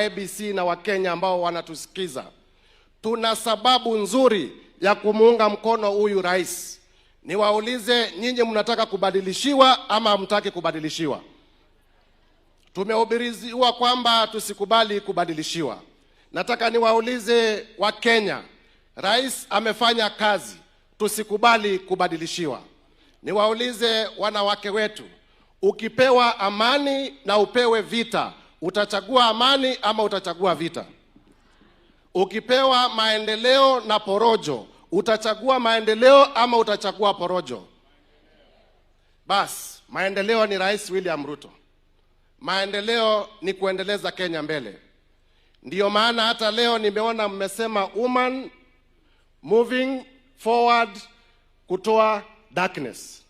ABC na Wakenya ambao wanatusikiza, tuna sababu nzuri ya kumuunga mkono huyu rais. Niwaulize nyinyi, mnataka kubadilishiwa ama hamtaki kubadilishiwa? Tumehubiriwa kwamba tusikubali kubadilishiwa. Nataka niwaulize Wakenya, rais amefanya kazi, tusikubali kubadilishiwa. Niwaulize wanawake wetu, ukipewa amani na upewe vita, utachagua amani ama utachagua vita? Ukipewa maendeleo na porojo, utachagua maendeleo ama utachagua porojo? Bas, maendeleo ni Rais William Ruto. Maendeleo ni kuendeleza Kenya mbele. Ndiyo maana hata leo nimeona mmesema woman moving forward kutoa darkness,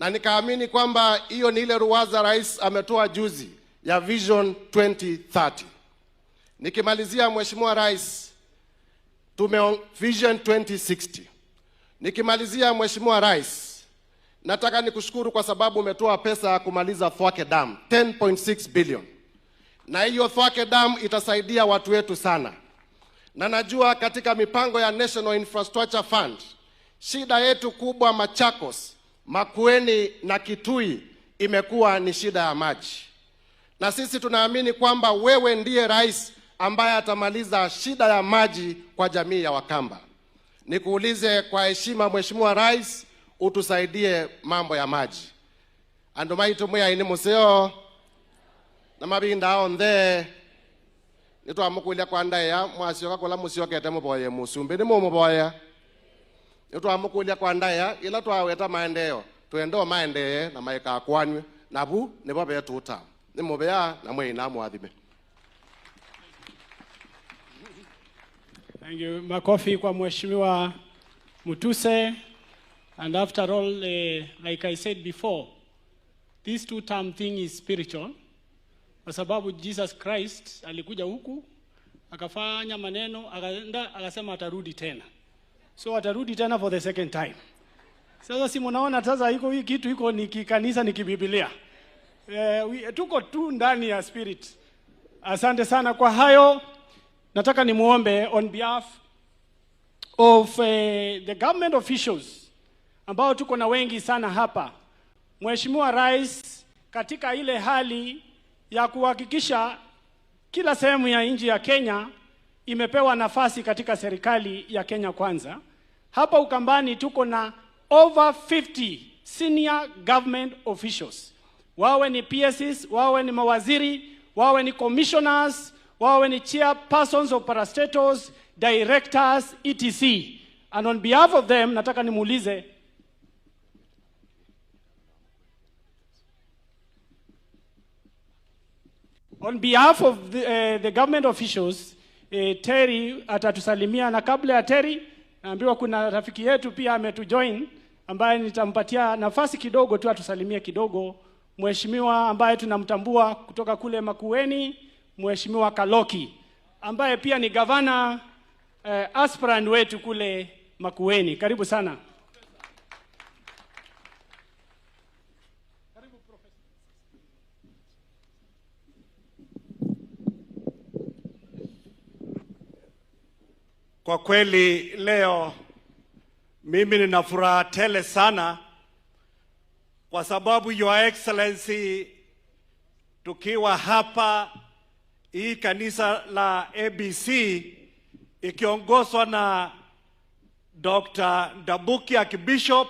na nikaamini kwamba hiyo ni ile ruwaza rais ametoa juzi ya Vision 2030. Nikimalizia Mheshimiwa Rais, tume Vision 2060. Nikimalizia Mheshimiwa Rais, nataka nikushukuru kwa sababu umetoa pesa ya kumaliza Thwake Dam 10.6 billion, na hiyo Thwake Dam itasaidia watu wetu sana, na najua katika mipango ya National Infrastructure Fund shida yetu kubwa Machakos, Makueni na Kitui imekuwa ni shida ya maji, na sisi tunaamini kwamba wewe ndiye rais ambaye atamaliza shida ya maji kwa jamii ya Wakamba. Nikuulize kwa heshima, Mheshimiwa Rais, utusaidie mambo ya maji. Andu maitu mwiaini museo na mabinda onthe nitwamukulia kwa ndaia mwasioka kula musiokete muboye musumbi ni mumuboya nitwamukulia kwa ndaia ila twaweta maendeleo twende maendee na maikakwanywe nabu nibo betuta ni mubea na mwina mwathime. Thank you. Makofi kwa Mheshimiwa Mutuse. And after all, like I said before, this two-term thing is spiritual. Kwa sababu Jesus Christ alikuja huku akafanya maneno akaenda akasema atarudi tena. So atarudi tena for the second time. Sasa si munaona sasa iko hii kitu iko ni kikanisa ni kibibilia. Tuko tu ndani ya spirit. Asante sana kwa hayo. Nataka nimuombe on behalf of the government officials ambao tuko na wengi sana hapa. Mheshimiwa Rais, katika ile hali ya kuhakikisha kila sehemu ya nchi ya Kenya imepewa nafasi katika serikali ya Kenya Kwanza, hapa Ukambani tuko na over 50 senior government officials. Wawe ni PSs, wawe ni mawaziri, wawe ni commissioners, wawe ni chairpersons of parastatals, directors, etc. And on behalf of them, nataka nimuulize on behalf of the government officials, Terry atatusalimia, na kabla ya Terry naambiwa kuna rafiki yetu pia ametujoin ambaye nitampatia nafasi kidogo tu atusalimie kidogo. Mheshimiwa ambaye tunamtambua kutoka kule Makueni, Mheshimiwa Kaloki ambaye pia ni gavana aspirant wetu kule Makueni. Karibu sana. Kwa kweli leo mimi nina furaha tele sana kwa sababu Your Excellency, tukiwa hapa hii kanisa la ABC ikiongozwa na Dr. Ndabuki Archbishop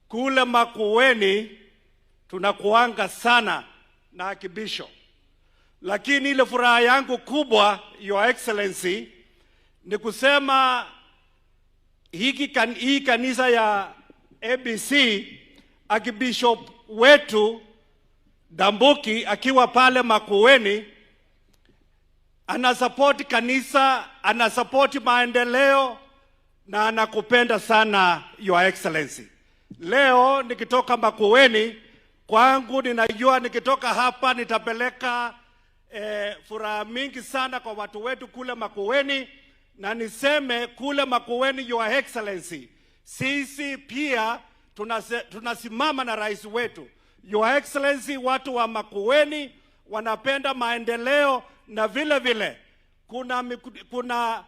kule Makueni, tunakuanga sana na Archbishop. Lakini ile furaha yangu kubwa Your Excellency ni kusema hii kanisa ya ABC, Archbishop wetu Ndambuki akiwa pale Makueni anasupport kanisa, anasupport maendeleo na anakupenda sana Your Excellency. Leo nikitoka Makueni kwangu, ninajua nikitoka hapa nitapeleka furaha mingi sana kwa watu wetu kule Makueni, na niseme kule Makueni, Your Excellency, sisi pia tunasimama na rais wetu. Your Excellency, watu wa Makueni wanapenda maendeleo na vile vile kuna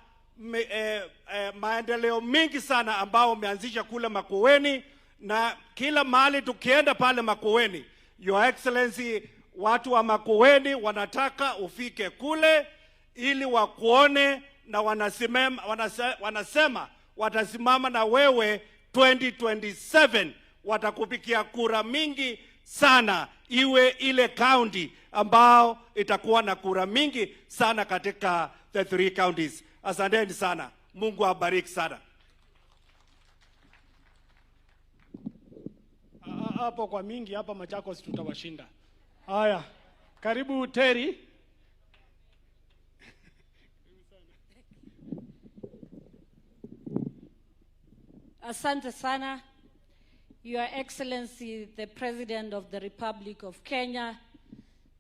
maendeleo mingi sana ambao umeanzisha kule Makueni, na kila mahali tukienda pale Makueni, Your Excellency, watu wa Makueni wanataka ufike kule ili wakuone, na wanasema watasimama na wewe 2027, watakupikia kura mingi sana, iwe ile county ambao itakuwa na kura mingi sana katika the 3 counties. Asanteni sana. Mungu awabariki sana. Hapo kwa mingi hapa Machakos tutawashinda. Haya, karibu Terry. Asante sana, Your Excellency, the President of the Republic of Kenya,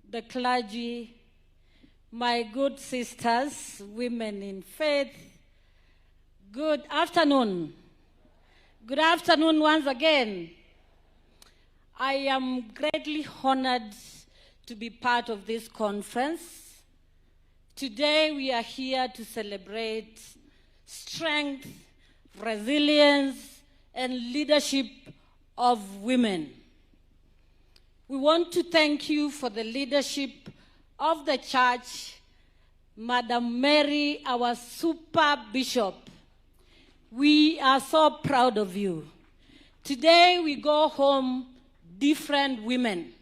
the clergy, my good sisters, women in faith, good afternoon. Good afternoon once again. I am greatly honored to be part of this conference. Today we are here to celebrate strength, resilience, and leadership of women. We want to thank you for the leadership of the church, Madam Mary, our super bishop. We are so proud of you. Today we go home different women.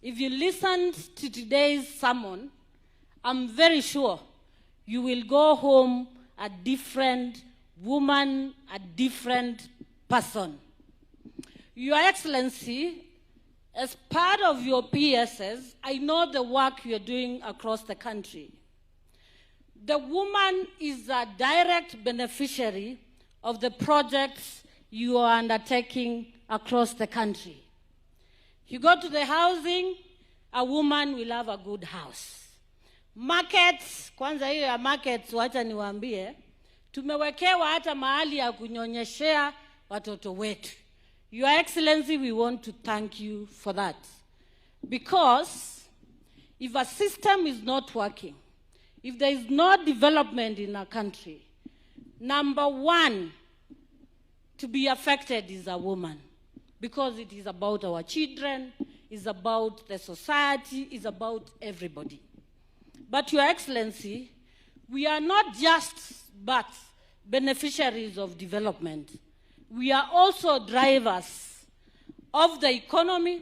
If you listened to today's sermon, I'm very sure you will go home a different woman, a different person. Your Excellency, as part of your PSS, I know the work you're doing across the country. The woman is a direct beneficiary of the projects you are undertaking across the country. You go to the housing, a woman will have a good house. Markets, kwanza hiyo ya markets, wacha niwaambie, tumewekewa hata mahali ya kunyonyeshea watoto wetu. Your Excellency, we want to thank you for that. Because if a system is not working, if there is no development in a country, number one to be affected is a woman. Because it is about our children, it's about the society, it's about everybody. But Your Excellency, we are not just but beneficiaries of development. We are also drivers of the economy,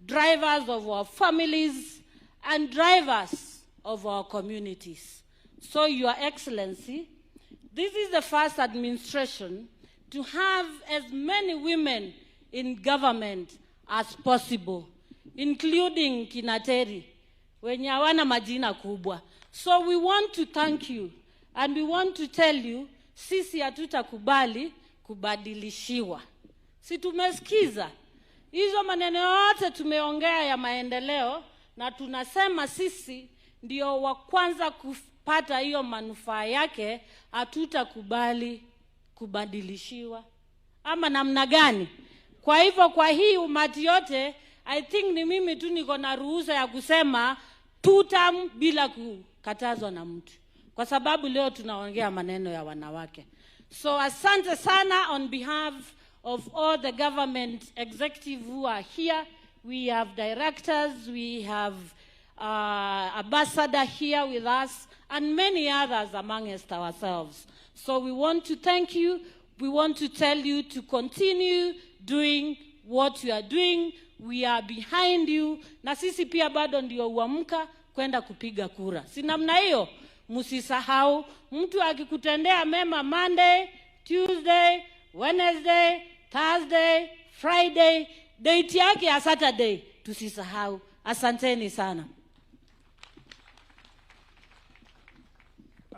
drivers of our families, and drivers of our communities. So, Your Excellency, this is the first administration to have as many women in government as possible, including Kinateri, wenye hawana majina kubwa. So we want to thank you, and we want to tell you, sisi hatutakubali kubadilishiwa. Si tumesikiza hizo maneno yote tumeongea ya maendeleo, na tunasema sisi ndio wa kwanza kupata hiyo manufaa yake. Hatutakubali kubadilishiwa ama namna gani? Kwa hivyo kwa hii umati yote, I think ni mimi tu niko na ruhusa ya kusema two term bila kukatazwa na mtu, kwa sababu leo tunaongea maneno ya wanawake. So asante sana on behalf of all the government executive who are here. We have directors, we have ambassador here with us, and many others amongst ourselves. So we want to thank you. We want to tell you to continue doing what you are doing. We are behind you. Na sisi pia bado ndio uamka kwenda kupiga kura. Si namna hiyo? Msisahau, mtu akikutendea mema Monday, Tuesday, Wednesday, Thursday, Friday, date yake ya Saturday, tusisahau. Asanteni sana.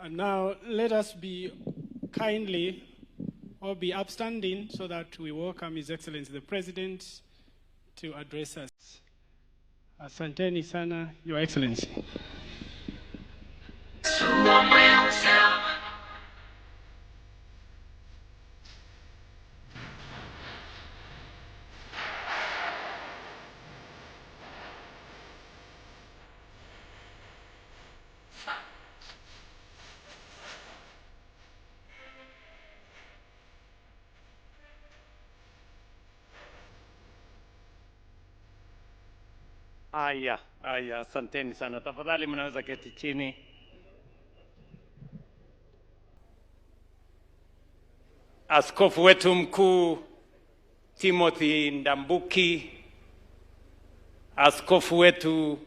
And now let us be kindly or be upstanding so that we welcome His Excellency the President to address us. Asanteni sana, Your Excellency. Haya, haya, asanteni sana. Tafadhali mnaweza keti chini. Askofu wetu mkuu Timothy Ndambuki, askofu wetu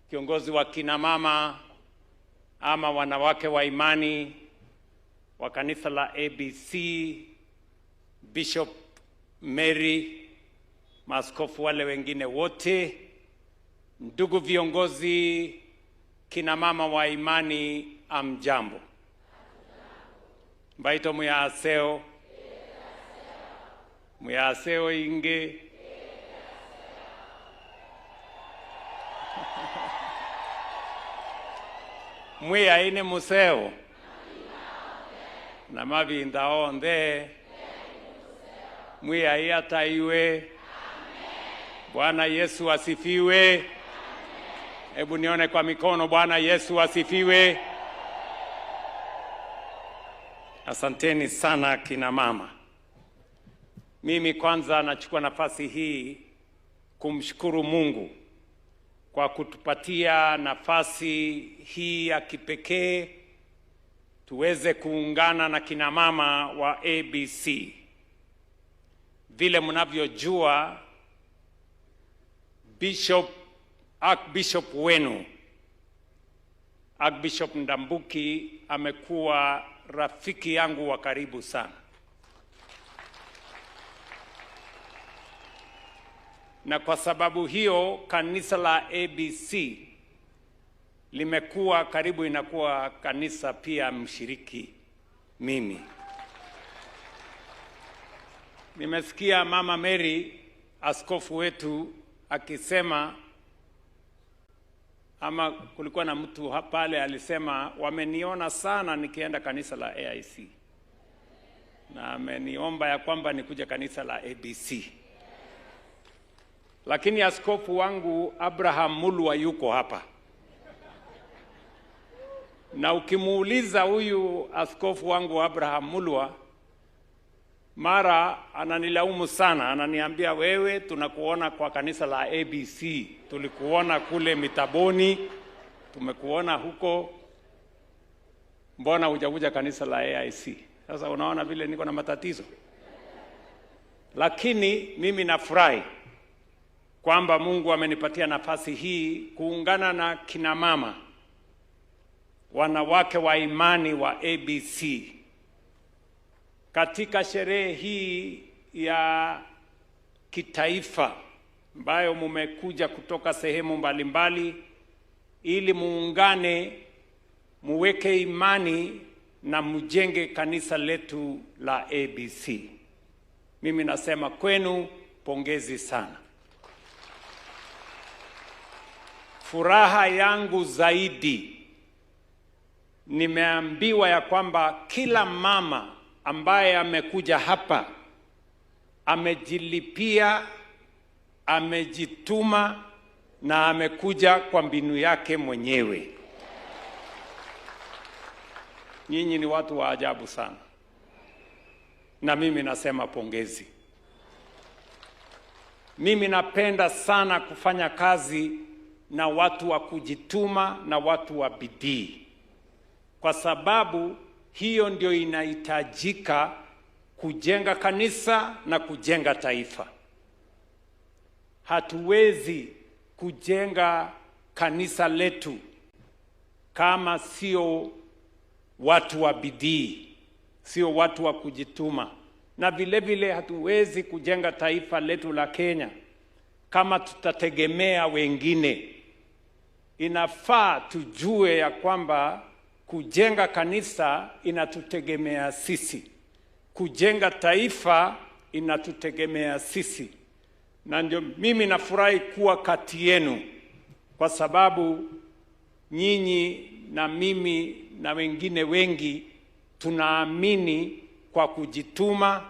kiongozi wa kina mama ama wanawake wa imani wa kanisa la ABC, Bishop Mary, maaskofu wale wengine wote, ndugu viongozi, kina mama wa imani, amjambo. Mbaito muyaseo. Muyaseo inge. Mwiya ine museo. Na mavinda onde. Mwiya iataiwe. Bwana Yesu asifiwe. Hebu nione kwa mikono, Bwana Yesu asifiwe. Asanteni sana kina mama. Mimi kwanza nachukua nafasi hii kumshukuru Mungu kwa kutupatia nafasi hii ya kipekee tuweze kuungana na kina mama wa ABC. Vile mnavyojua, Archbishop wenu Archbishop Ndambuki amekuwa rafiki yangu wa karibu sana. Na kwa sababu hiyo kanisa la ABC limekuwa karibu inakuwa kanisa pia mshiriki mimi. Nimesikia Mama Mary askofu wetu akisema, ama kulikuwa na mtu pale alisema wameniona sana nikienda kanisa la AIC na ameniomba ya kwamba nikuje kanisa la ABC. Lakini askofu wangu Abraham Mulwa yuko hapa. Na ukimuuliza huyu askofu wangu Abraham Mulwa, mara ananilaumu sana, ananiambia wewe tunakuona kwa kanisa la ABC, tulikuona kule Mitaboni, tumekuona huko, mbona hujakuja kanisa la AIC? Sasa unaona vile niko na matatizo. Lakini mimi nafurahi kwamba Mungu amenipatia nafasi hii kuungana na kina mama, wanawake wa imani wa ABC katika sherehe hii ya kitaifa ambayo mumekuja kutoka sehemu mbalimbali ili muungane, muweke imani na mjenge kanisa letu la ABC. Mimi nasema kwenu pongezi sana. Furaha yangu zaidi, nimeambiwa ya kwamba kila mama ambaye amekuja hapa amejilipia, amejituma na amekuja kwa mbinu yake mwenyewe. Nyinyi ni watu wa ajabu sana. Na mimi nasema pongezi. Mimi napenda sana kufanya kazi na watu wa kujituma na watu wa bidii, kwa sababu hiyo ndio inahitajika kujenga kanisa na kujenga taifa. Hatuwezi kujenga kanisa letu kama sio watu wa bidii, sio watu wa kujituma. Na vile vile hatuwezi kujenga taifa letu la Kenya kama tutategemea wengine. Inafaa tujue ya kwamba kujenga kanisa inatutegemea sisi, kujenga taifa inatutegemea sisi. Na ndio mimi nafurahi kuwa kati yenu, kwa sababu nyinyi na mimi na wengine wengi tunaamini kwa kujituma,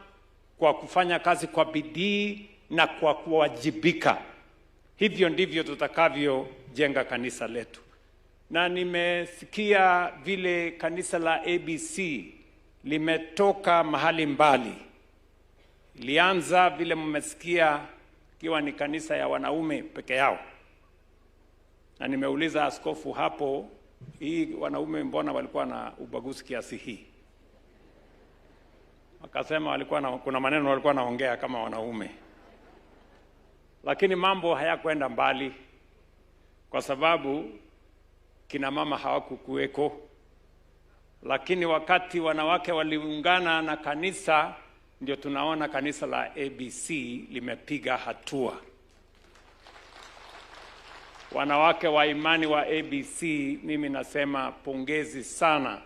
kwa kufanya kazi kwa bidii na kwa kuwajibika. Hivyo ndivyo tutakavyojenga kanisa letu. Na nimesikia vile kanisa la ABC limetoka mahali mbali. Lianza vile mmesikia ikiwa ni kanisa ya wanaume peke yao. Na nimeuliza askofu hapo, hii wanaume mbona walikuwa na ubaguzi kiasi hii? Wakasema walikuwa na, kuna maneno walikuwa naongea kama wanaume, lakini mambo hayakwenda mbali kwa sababu kina mama hawakukuweko. Lakini wakati wanawake waliungana na kanisa, ndio tunaona kanisa la ABC limepiga hatua. Wanawake wa imani wa ABC, mimi nasema pongezi sana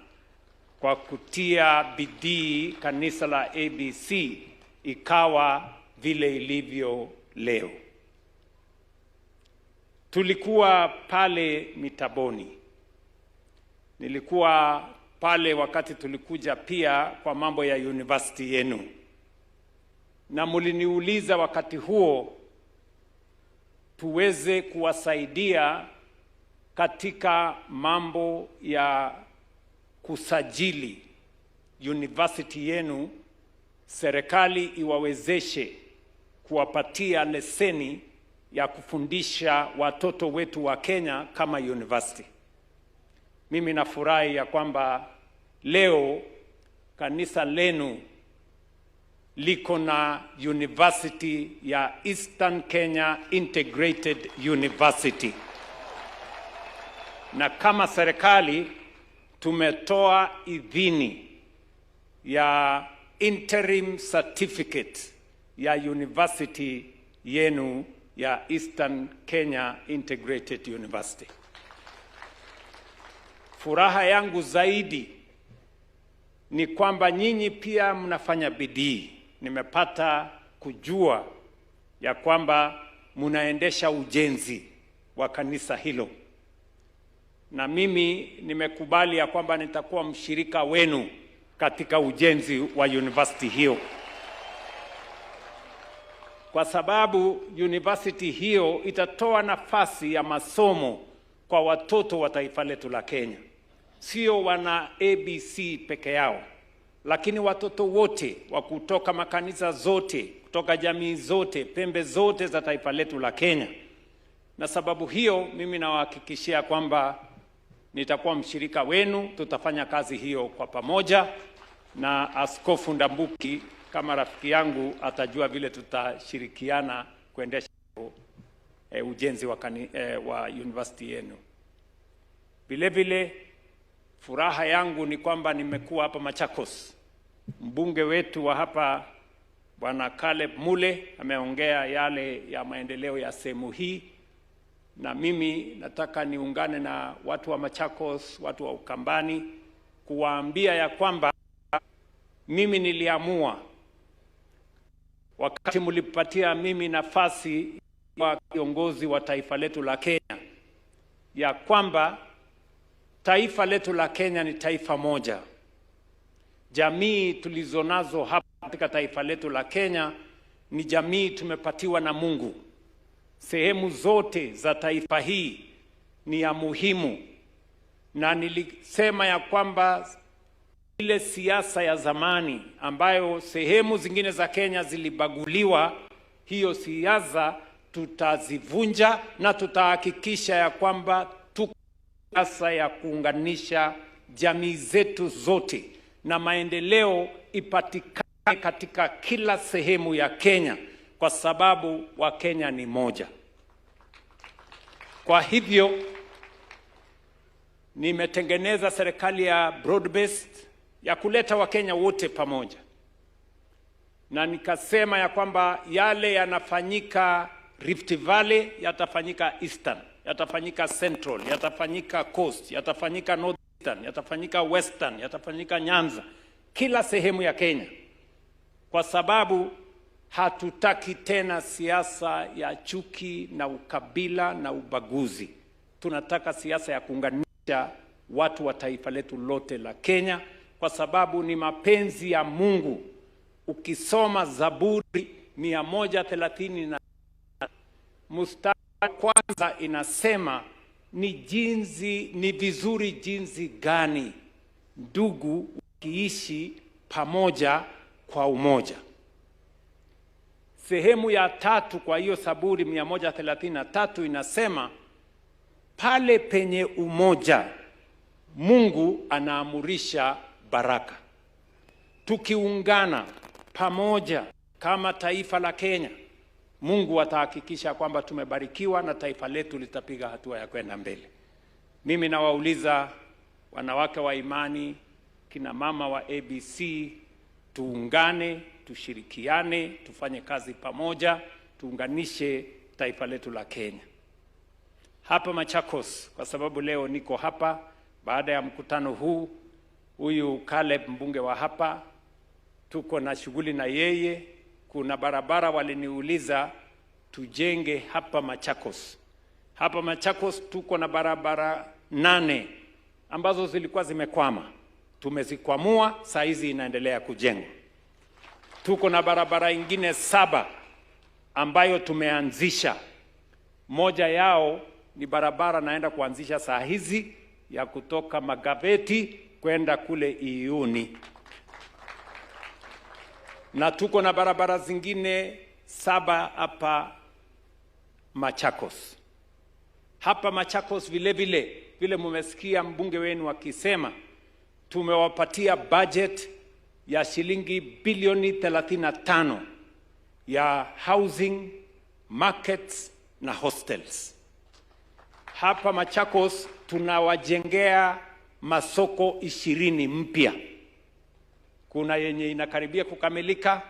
kwa kutia bidii kanisa la ABC ikawa vile ilivyo leo. Tulikuwa pale Mitaboni. Nilikuwa pale wakati tulikuja pia kwa mambo ya university yenu, na muliniuliza wakati huo tuweze kuwasaidia katika mambo ya kusajili university yenu, serikali iwawezeshe kuwapatia leseni ya kufundisha watoto wetu wa Kenya kama university. Mimi nafurahi ya kwamba leo kanisa lenu liko na university ya Eastern Kenya Integrated University, na kama serikali tumetoa idhini ya interim certificate ya university yenu ya Eastern Kenya Integrated University. Furaha yangu zaidi ni kwamba nyinyi pia mnafanya bidii. Nimepata kujua ya kwamba mnaendesha ujenzi wa kanisa hilo, na mimi nimekubali ya kwamba nitakuwa mshirika wenu katika ujenzi wa university hiyo, kwa sababu university hiyo itatoa nafasi ya masomo kwa watoto wa taifa letu la Kenya, sio wana ABC peke yao, lakini watoto wote wa kutoka makanisa zote, kutoka jamii zote, pembe zote za taifa letu la Kenya. Na sababu hiyo mimi nawahakikishia kwamba nitakuwa mshirika wenu, tutafanya kazi hiyo kwa pamoja, na Askofu Ndambuki kama rafiki yangu atajua vile tutashirikiana kuendesha ujenzi wa university yenu. Vile vile furaha yangu ni kwamba nimekuwa hapa Machakos. Mbunge wetu wa hapa Bwana Caleb Mule ameongea yale ya maendeleo ya sehemu hii, na mimi nataka niungane na watu wa Machakos, watu wa Ukambani, kuwaambia ya kwamba mimi niliamua wakati mlipatia mimi nafasi wa kiongozi wa taifa letu la Kenya, ya kwamba taifa letu la Kenya ni taifa moja. Jamii tulizonazo hapa katika taifa letu la Kenya ni jamii tumepatiwa na Mungu. Sehemu zote za taifa hii ni ya muhimu, na nilisema ya kwamba ile siasa ya zamani ambayo sehemu zingine za Kenya zilibaguliwa, hiyo siasa tutazivunja na tutahakikisha ya kwamba tuko siasa ya kuunganisha jamii zetu zote na maendeleo ipatikane katika kila sehemu ya Kenya, kwa sababu wa Kenya ni moja. Kwa hivyo nimetengeneza serikali ya broad based ya kuleta Wakenya wote pamoja, na nikasema ya kwamba yale yanafanyika Rift Valley yatafanyika Eastern, yatafanyika Central, yatafanyika Coast, yatafanyika Northeastern, yatafanyika Western, yatafanyika Nyanza, kila sehemu ya Kenya, kwa sababu hatutaki tena siasa ya chuki na ukabila na ubaguzi. Tunataka siasa ya kuunganisha watu wa taifa letu lote la Kenya, kwa sababu ni mapenzi ya Mungu. Ukisoma Zaburi 130 mstari kwanza inasema ni vizuri jinsi gani ndugu wakiishi pamoja kwa umoja. Sehemu ya tatu kwa hiyo Zaburi 133 inasema Pale penye umoja, Mungu anaamurisha baraka. Tukiungana pamoja kama taifa la Kenya, Mungu atahakikisha kwamba tumebarikiwa na taifa letu litapiga hatua ya kwenda mbele. Mimi nawauliza wanawake wa imani, kina mama wa ABC, tuungane, tushirikiane, tufanye kazi pamoja, tuunganishe taifa letu la Kenya. Hapa Machakos, kwa sababu leo niko hapa baada ya mkutano huu, huyu Caleb mbunge wa hapa, tuko na shughuli na yeye. Kuna barabara waliniuliza tujenge hapa Machakos. Hapa Machakos tuko na barabara 8 ambazo zilikuwa zimekwama. Tumezikwamua, saa hizi inaendelea kujengwa. Tuko na barabara ingine 7 ambayo tumeanzisha. Moja yao ni barabara naenda kuanzisha saa hizi ya kutoka Magaveti kwenda kule Iyuni. Na tuko na barabara zingine 7 hapa Machakos. Hapa Machakos vile vile, vile mumesikia mbunge wenu akisema, tumewapatia budget ya shilingi bilioni 35 ya housing, markets na hostels. Hapa Machakos tunawajengea masoko 20 mpya. Kuna yenye inakaribia kukamilika,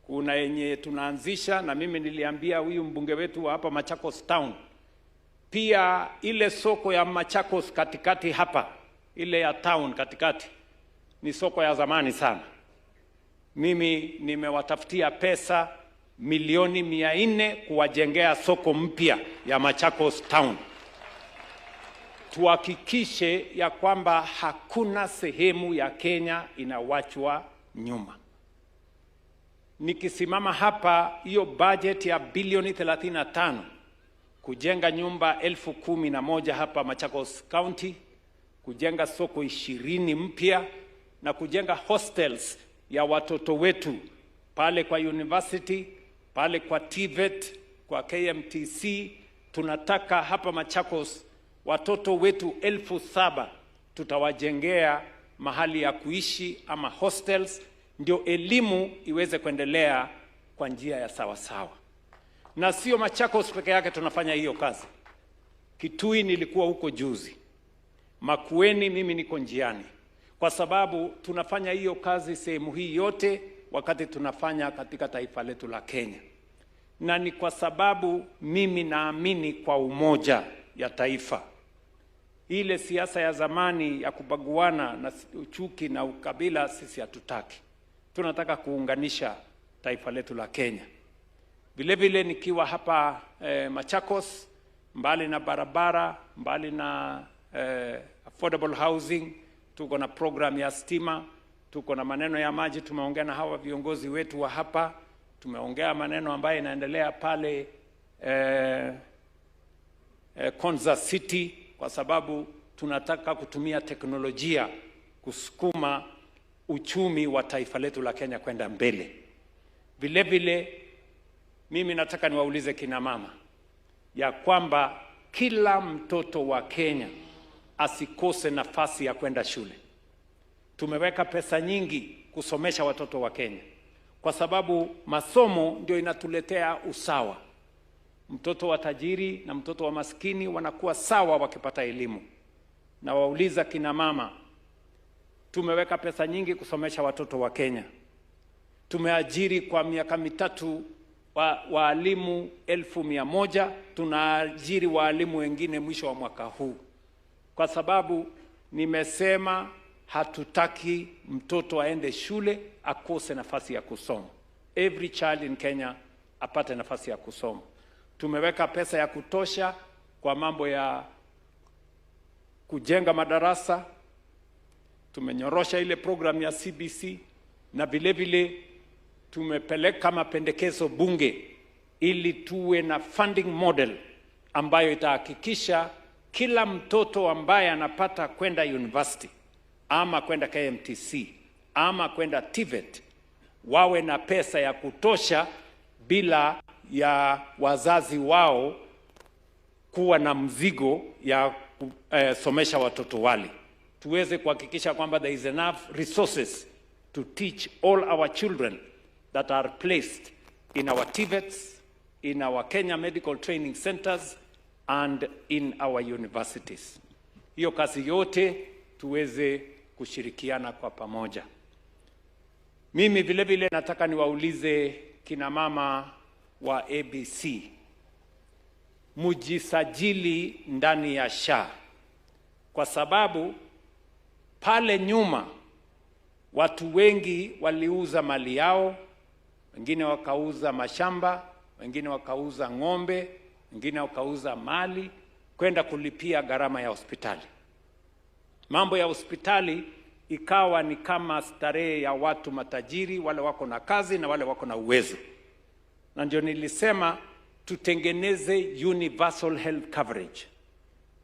kuna yenye tunaanzisha, na mimi niliambia huyu mbunge wetu wa hapa Machakos town, pia ile soko ya Machakos katikati hapa, ile ya town katikati, ni soko ya zamani sana. Mimi nimewatafutia pesa milioni 400 kuwajengea soko mpya ya Machakos town. Tuhakikishe ya kwamba hakuna sehemu ya Kenya inawachwa nyuma. Nikisimama hapa, hiyo budget ya bilioni 35 kujenga nyumba 11,000 hapa Machakos County, kujenga soko 20 mpya na kujenga hostels ya watoto wetu pale kwa university, pale kwa TVET, kwa KMTC. Tunataka hapa Machakos watoto wetu 7,000 tutawajengea mahali ya kuishi ama hostels, ndio elimu iweze kuendelea kwa njia ya sawa sawa. Na sio Machakos peke yake tunafanya hiyo kazi. Kitui nilikuwa huko juzi, Makueni mimi niko njiani, kwa sababu tunafanya hiyo kazi sehemu hii yote wakati tunafanya katika taifa letu la Kenya. Na ni kwa sababu mimi naamini kwa umoja ya taifa. Ile siasa ya zamani ya kubaguana na chuki na ukabila sisi hatutaki. Tunataka kuunganisha taifa letu la Kenya. Vile vile nikiwa hapa Machakos, mbali na barabara, mbali na affordable housing, tuko na program ya stima, tuko na maneno ya maji. Tumeongea na hawa viongozi wetu wa hapa, tumeongea maneno ambayo inaendelea pale Konza City, kwa sababu tunataka kutumia teknolojia kusukuma uchumi wa taifa letu la Kenya kwenda mbele. Vile vile mimi nataka niwaulize kina mama ya kwamba kila mtoto wa Kenya asikose nafasi ya kwenda shule. Tumeweka pesa nyingi kusomesha watoto wa Kenya, kwa sababu masomo ndio inatuletea usawa. Mtoto wa tajiri na mtoto wa maskini wanakuwa sawa wakipata elimu. Na wauliza kina mama, tumeweka pesa nyingi kusomesha watoto wa Kenya. Tumeajiri kwa miaka 3 waalimu 1,100, tunaajiri waalimu wengine mwisho wa mwaka huu. Kwa sababu nimesema hatutaki mtoto aende shule akose nafasi ya kusoma. Every child in Kenya apate nafasi ya kusoma. Tumeweka pesa ya kutosha kwa mambo ya kujenga madarasa, tumenyorosha ile program ya CBC, na vile vile tumepeleka mapendekezo bunge ili tuwe na funding model ambayo itahakikisha kila mtoto ambaye anapata kwenda university ama kwenda KMTC ama kwenda TVET wawe na pesa ya kutosha bila ya wazazi wao kuwa na mzigo ya kusomesha watoto wale. Tuweze kuhakikisha kwamba there is enough resources to teach all our children that are placed in our TVETs, in our Kenya Medical Training Centers and in our universities. Hiyo kazi yote tuweze kushirikiana kwa pamoja. Mimi vile vile nataka niwaulize kina mama wa ABC, mujisajili ndani ya SHA, kwa sababu pale nyuma watu wengi waliuza mali yao, wengine wakauza mashamba, wengine wakauza ng'ombe, wengine wakauza mali kwenda kulipia gharama ya hospitali. Mambo ya hospitali ikawa ni kama starehe ya watu matajiri, wale wako na kazi na wale wako na uwezo. Na ndio nilisema tutengeneze universal health coverage.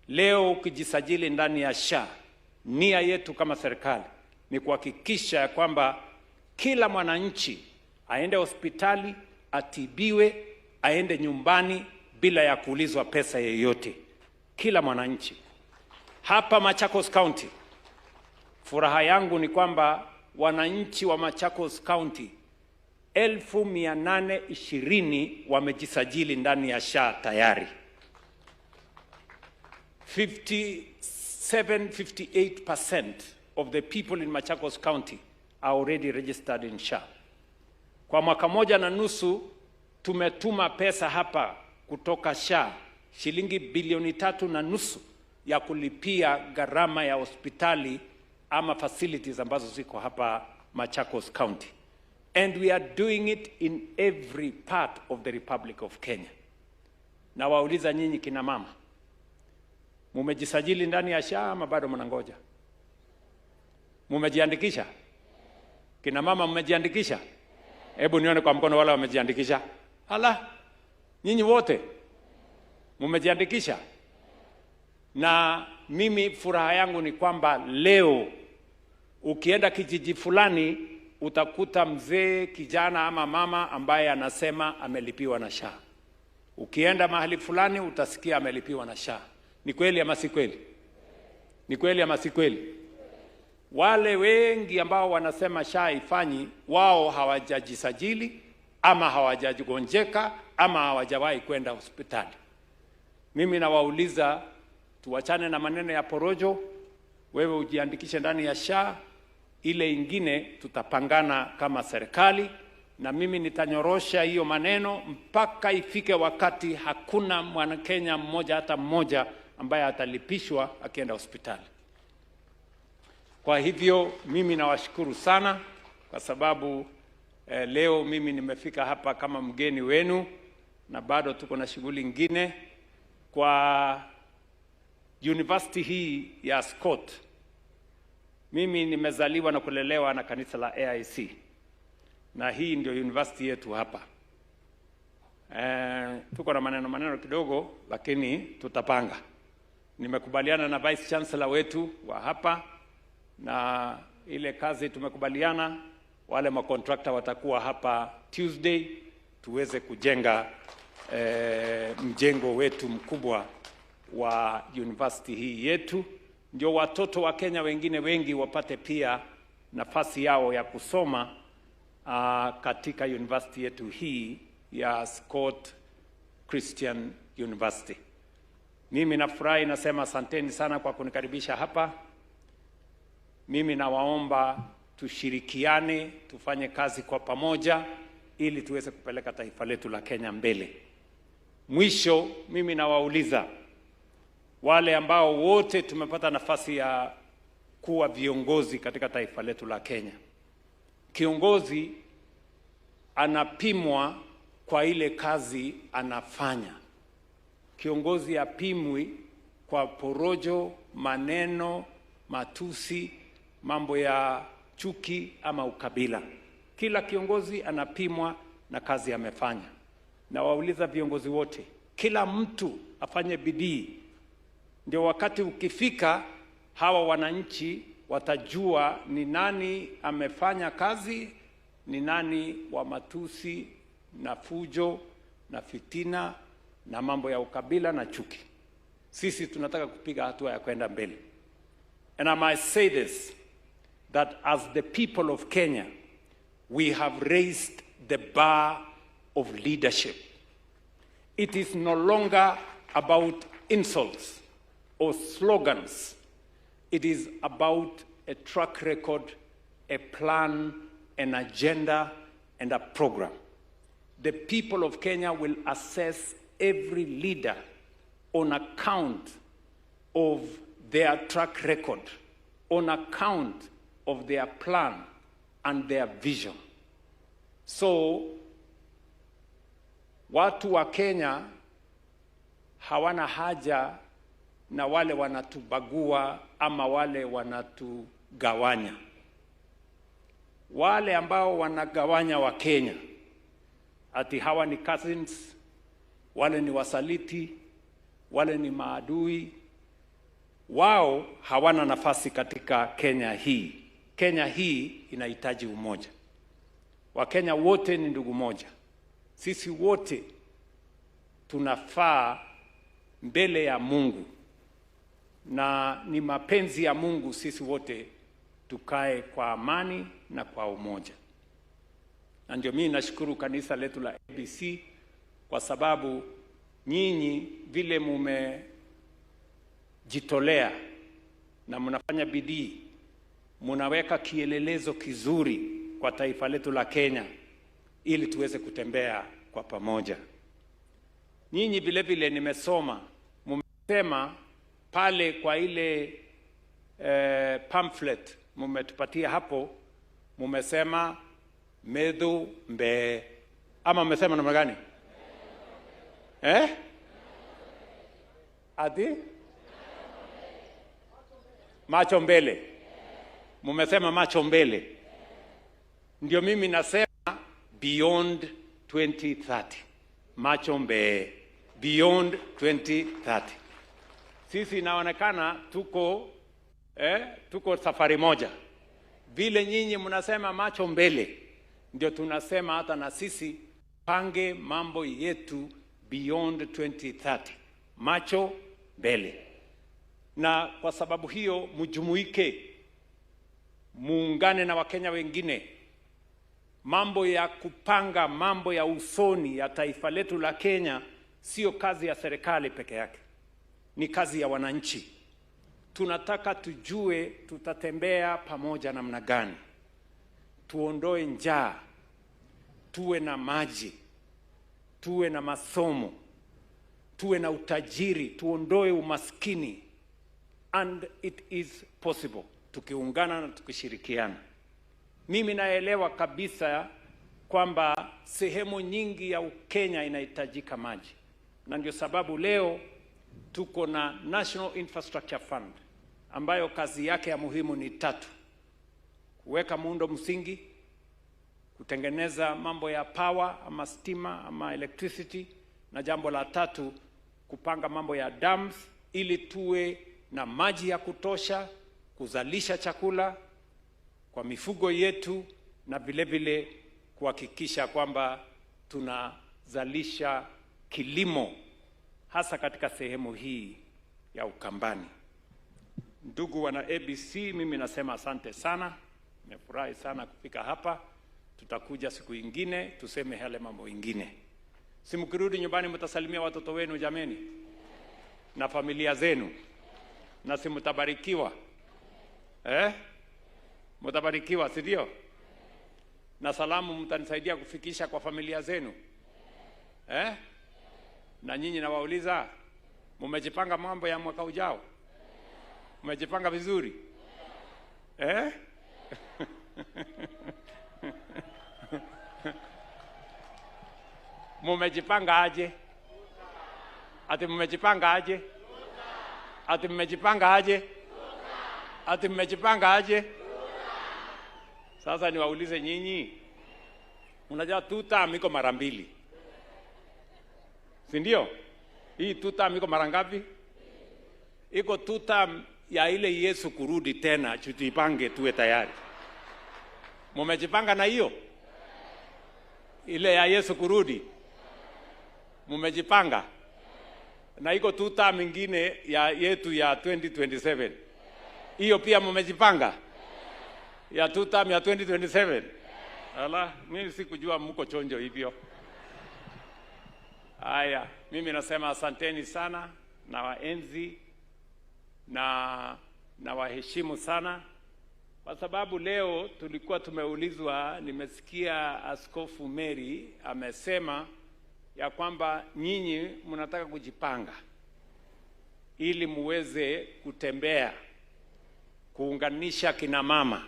Leo ukijisajili ndani ya SHA, nia yetu kama serikali ni kuhakikisha ya kwamba kila mwananchi aende hospitali, atibiwe, aende nyumbani bila ya kuulizwa pesa yeyote. Kila mwananchi. Hapa Machakos County, furaha yangu ni kwamba wananchi wa Machakos County 820,000 wamejisajili ndani ya SHA tayari. 57-58% of the people in Machakos County are already registered in SHA. Kwa mwaka moja na nusu tumetuma pesa hapa kutoka SHA shilingi bilioni 3.5 ya kulipia gharama ya hospitali ama facilities ambazo ziko hapa Machakos County. And we are doing it in every part of the Republic of Kenya. Na wauliza nyinyi kina mama, mumejisajili ndani ya SHA ama bado mnangoja? Mumejiandikisha? Kina mama mmejiandikisha? Hebu nione kwa mkono wale wamejiandikisha. Hala, nyinyi wote mumejiandikisha? Na mimi furaha yangu ni kwamba leo ukienda kijiji fulani utakuta mzee, kijana ama mama ambaye anasema amelipiwa na SHA. Ukienda mahali fulani utasikia amelipiwa na SHA. Ni kweli ama si kweli? Ni kweli ama si kweli? Wale wengi ambao wanasema SHA haifanyi, wao hawajajisajili ama hawajagonjeka ama hawajawahi kwenda hospitali. Mimi nawauliza tuwachane na maneno ya porojo, wewe ujiandikishe ndani ya SHA, ile ingine tutapangana kama serikali, na mimi nitanyorosha hiyo maneno mpaka ifike wakati hakuna mwanakenya mmoja hata mmoja ambaye atalipishwa akienda hospitali. Kwa hivyo mimi nawashukuru sana kwa sababu leo mimi nimefika hapa kama mgeni wenu na bado tuko na shughuli nyingine kwa university hii ya Scott. Mimi nimezaliwa na kulelewa na kanisa la AIC, na hii ndio university yetu hapa. Tuko na maneno kidogo, lakini tutapanga. Nimekubaliana na Vice Chancellor wetu wa hapa, na ile kazi tumekubaliana, wale makontrakta watakuwa hapa Tuesday tuweze kujenga mjengo wetu mkubwa wa university hii yetu, ndio watoto wa Kenya wengine wengi wapate pia nafasi yao ya kusoma katika university yetu hii ya Scott Christian University. Mimi nafurahi, nasema asanteni sana kwa kunikaribisha hapa. Mimi nawaomba tushirikiane, tufanye kazi kwa pamoja ili tuweze kupeleka taifa letu la Kenya mbele. Mwisho, mimi nawauliza wale ambao wote tumepata nafasi ya kuwa viongozi katika taifa letu la Kenya. Kiongozi anapimwa kwa ile kazi anafanya. Kiongozi apimwi kwa porojo, maneno, matusi, mambo ya chuki ama ukabila. Kila kiongozi anapimwa na kazi amefanya. Na wauliza viongozi wote, kila mtu afanye bidii, ndio wakati ukifika hawa wananchi watajua ni nani amefanya kazi, ni nani wa matusi na fujo na fitina na mambo ya ukabila na chuki. Sisi tunataka kupiga hatua ya kwenda mbele. And I must say this, that as the people of Kenya, we have raised the bar of leadership. It is no longer about insults or slogans. It is about a track record, a plan, an agenda, and a program. The people of Kenya will assess every leader on account of their track record, on account of their plan and their vision. So, watu wa Kenya hawana haja na wale wanatubagua ama wale wanatugawanya. Wale ambao wanagawanya Wakenya, ati hawa ni cousins, wale ni wasaliti, wale ni maadui, wao hawana nafasi katika Kenya hii. Kenya hii inahitaji umoja. Wakenya wote ni ndugu moja. Sisi wote tunafaa mbele ya Mungu, na ni mapenzi ya Mungu sisi wote tukae kwa amani na kwa umoja. Na ndio mimi nashukuru kanisa letu la ABC kwa sababu nyinyi vile mumejitolea na mnafanya bidii, mnaweka kielelezo kizuri kwa taifa letu la Kenya ili tuweze kutembea kwa pamoja. Nyinyi vile vile nimesoma mmesema pale kwa ile pamphlet mmetupatia hapo, mmesema medhu mbe, ama mmesema namna gani? Ati macho mbele. Mmesema macho mbele. Ndio mimi nasema beyond 2030. Macho mbele, beyond 2030. Sisi inaonekana tuko safari moja. Vile nyinyi mnasema macho mbele, ndio tunasema hata na sisi pange mambo yetu beyond 2030. Macho mbele. Na kwa sababu hiyo mjumuike, muungane na Wakenya wengine. Mambo ya kupanga mambo ya usoni ya taifa letu la Kenya sio kazi ya serikali peke yake, ni kazi ya wananchi. Tunataka tujue tutatembea pamoja namna gani, tuondoe njaa, tuwe na maji, tuwe na masomo, tuwe na utajiri, tuondoe umaskini. And it is possible tukiungana na tukishirikiana. Mimi naelewa kabisa kwamba sehemu nyingi ya Kenya inahitajika maji, na ndio sababu leo tuko na National Infrastructure Fund ambayo kazi yake ya muhimu ni tatu: kuweka muundo msingi, kutengeneza mambo ya power ama stima ama electricity, na jambo la tatu kupanga mambo ya dams ili tuwe na maji ya kutosha kuzalisha chakula kwa mifugo yetu, na vile vile kuhakikisha kwamba tunazalisha kilimo hasa katika sehemu hii ya Ukambani. Ndugu wana ABC, mimi nasema asante sana. Nimefurahi sana kufika hapa. Tutakuja siku ingine tuseme yale mambo ingine. Si mkirudi nyumbani mtasalimia watoto wenu jameni, na familia zenu, na si mtabarikiwa? Mtabarikiwa, si ndio? Na salamu mtanisaidia kufikisha kwa familia zenu. Na nyinyi nawauliza, mmejipanga mambo ya mwaka ujao? Mmejipanga vizuri? Mmejipanga aje? Ati mmejipanga aje? Ati mmejipanga aje? Ati mmejipanga aje? Sasa niwaulize nyinyi, unajua tuta iko mara mbili, si ndio? Hii tuta iko mara ngapi? Iko tuta ya ile Yesu kurudi tena, tujipange tuwe tayari. Mmejipanga na hiyo? Ile ya Yesu kurudi? Mmejipanga? Na iko two term ingine ya yetu ya 2027. Hiyo pia mmejipanga? Ya two term ya 2027? Ala, mimi sikujua mko chonjo hivyo. Haya, mimi nasema asanteni sana na waenzi na waheshimu sana, kwa sababu leo tulikuwa tumeulizwa, nimesikia Askofu Mary amesema ya kwamba nyinyi mnataka kujipanga ili muweze kutembea kuunganisha kina mama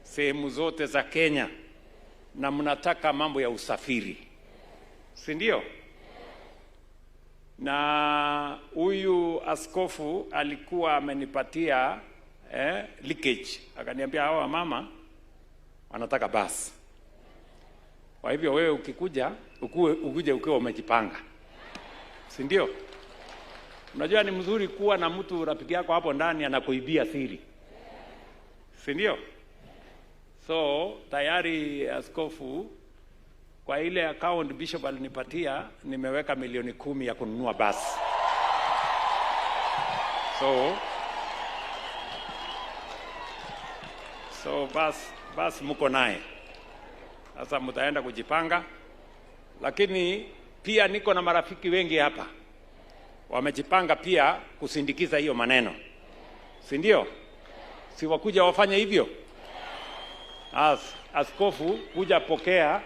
sehemu zote za Kenya, na mnataka mambo ya usafiri, si ndio? Na huyu askofu alikuwa amenipatia leakage, akaniambia hawa mama wanataka basi. Kwa hivyo wewe ukikuja ukuje ukiwa umejipanga, si ndio? Unajua ni mzuri kuwa na mtu rafiki yako hapo ndani anakuibia siri, si ndio? So tayari askofu, kwa ile account bishop alinipatia, nimeweka 10 milioni ya kununua basi. So bas mko naye sasa, mtaenda kujipanga. Lakini pia niko na marafiki wengi hapa wamejipanga pia kusindikiza hiyo maneno, si ndio? Si wakuja wafanye hivyo? Askofu, kuja pokea.